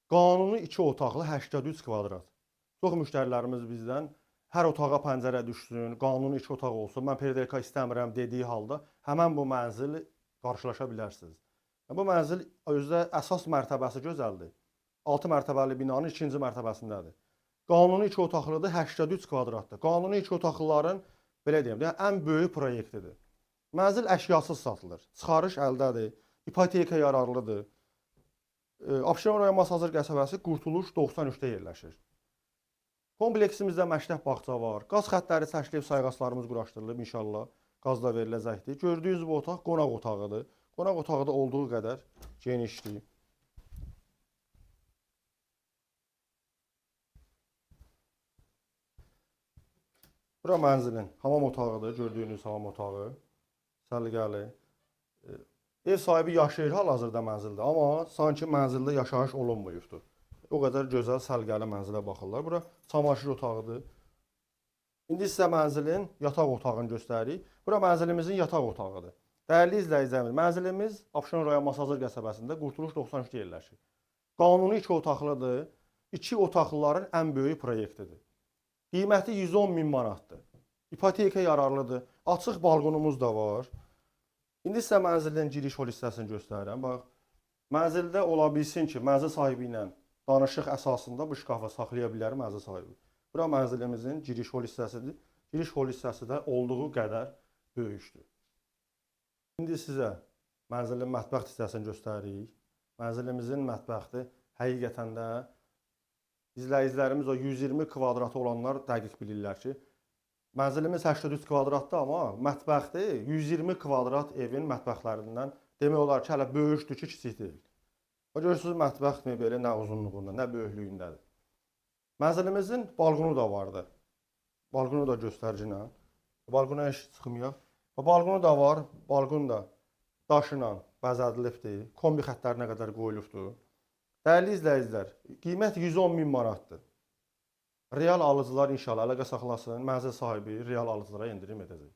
Qanuni 2 otaqlı 83 kvadrat. Çox müştərilərimiz bizdən hər otağa pəncərə düşsün, qanuni 2 otaq olsun, mən perdelka istəmirəm dediyi halda həmən bu mənzili qarşılaşa bilərsiniz. Bu mənzil özdə əsas mərtəbəsi gözəldir. 6 mərtəbəli binanın 2-ci mərtəbəsindədir. Qanuni 2 otaqlıdır, 83 kvadratdır. Qanuni 2 otaqlıların belə deyim, də, ən böyük proyektidir. Mənzil əşyasız satılır. Çıxarış əldədir, ipoteka yararlıdır. Abşeron rayon Masazır qəsəbəsi Qurtuluş 93-də yerləşir. Kompleksimizdə məktəb bağça var. Qaz xəttləri çəkilib, sayğaclarımız quraşdırılıb inşallah. Qaz da veriləcəkdir. Gördüyünüz bu otaq qonaq otağıdır. Qonaq otağı da olduğu qədər genişdir. Bura mənzilin hamam otağıdır. Gördüyünüz hamam otağı. Səliqəli. Ev sahibi yaşayır hal-hazırda mənzildə, amma sanki mənzildə yaşayış olunmayıbdır. O qədər gözəl, səliqəli mənzilə baxırlar. Bura çamaşır otağıdır. İndi sizə mənzilin yataq otağını göstəririk. Bura mənzilimizin yataq otağıdır. Dəyərli izləyicilərimiz, mənzilimiz Abşeron rayon Masazır qəsəbəsində Qurtuluş 93-də yerləşir. Qanuni 2 otaqlıdır. 2 otaqlıların ən böyük proyektidir. Qiyməti 110 min manatdır. İpoteka yararlıdır. Açıq balkonumuz da var. İndi sizə mənzilin giriş hol hissəsini göstərirəm. Bax, mənzildə ola bilsin ki, mənzil sahibi ilə danışıq əsasında bu şkafı saxlaya bilər mənzil sahibi. Bura mənzilimizin giriş hol hissəsidir. Giriş hol hissəsi də olduğu qədər böyükdür. İndi sizə mənzilin mətbəx hissəsini göstəririk. Mənzilimizin mətbəxi həqiqətən də izləyicilərimiz o 120 kvadratı olanlar dəqiq bilirlər ki, mənzilimiz 83 kvadratdır, amma mətbəxdir 120 kvadrat evin mətbəxlərindən demək olar ki, hələ böyükdür ki, kiçik deyil. O görürsünüz mətbəx mebeli nə uzunluğunda, nə böyüklüyündədir. Mənzilimizin balkonu da vardı. Balkonu da göstərici ilə. Balkona heç çıxmayaq. Balkonu da var. Balkon da daşla bəzədilibdir. Kombi xəttlərinə qədər qoyulubdur. Dəyərli izləyicilər, qiymət 110 min manatdır. Real alıcılar inşallah əlaqə saxlasın. Mənzil sahibi real alıcılara endirim edəcək.